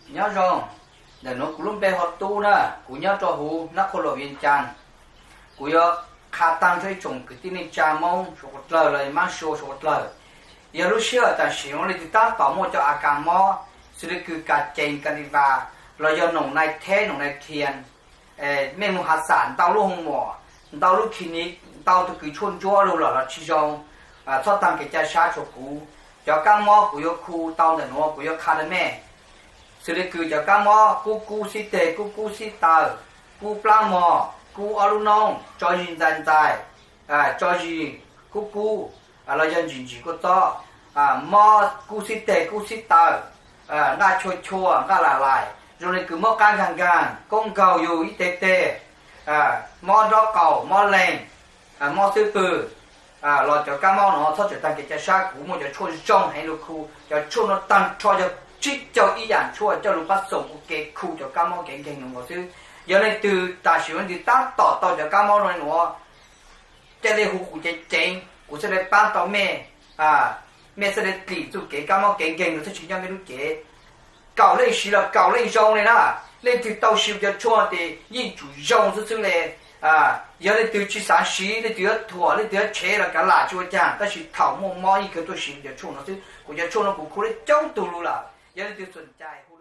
Nyob zoo, ntawm nuav kuv lub npe hu Tub na, kuv nyob rua huv Nab Qhua Luam Vias Cas. Kuv yuav qha taag rua ib tsoom kwv tij neej tsaa Moob suav dlawg los Maab Sua suav dlawg. Yog lub sij hawm tam sim no leej twg taab tom muaj cov a kas mob, xws le kws kas cees kas nti vas, los yog noom nai theb noom nai thias, mej moog has xam ntau lub hoo muam, ntau lub khi ni, ntau tug kws tshuaj ntsuab lug lawm los tsi zoo, txhob taag kev ca sab tshuav kuv. Cov kab mob kuv yuav khu tau ntawm nuav kuv yuav qha rua mej, xws le kws cov kab mob kub kub xib teg, kub kub xib taw, kub plab mog, kub ob lub noob, tso zis ntxais ntxais, tso zis kub kub, los yog ntsim ntsim kua txob, mob kub xib teg kub xib taw, nqaj chua chua nqaj lais lais, zoo le kws mob qaab nkaag nkaag, koob nkaug yug ib teg teg, mob nraub qaum mob leeg, mob xub pwg, los cov kab mob no txhob tseem taag kev ca sab, kuv muaj cov tshuaj zoo heev lug khu. Cov tshuaj no taag nrho yog tsib caug ib yaam tshuaj coj lug pab xoom ua ke khu cov kab mob kev nkeeg no xwb. Yog leej twg tam sim no leej twg taab tom tau cov kab mob no nuav, ca le hu kuv ceev ceev, kuv xaav le paab tau mej, mej xaav le dlim txuj kev kab mob kev nkeeg no txhob tsi nyob mej lub cev. Kaum leej siv los kaum leej zoo le na. Leej twg tau siv cov tshuaj no tes yeej tsum zoo xwb xwb le. Yog leej twg tsi xav siv, leej twg yuav thuam, leej twg yuav tshev los kav lam tsi ua caag, tab sis thaum muaj mob yeej kawg tuaj siv cov tshuaj no xwb. Kuv cov tshuaj no kuv khu le coob tug lug lawm, yog leej twg xav hu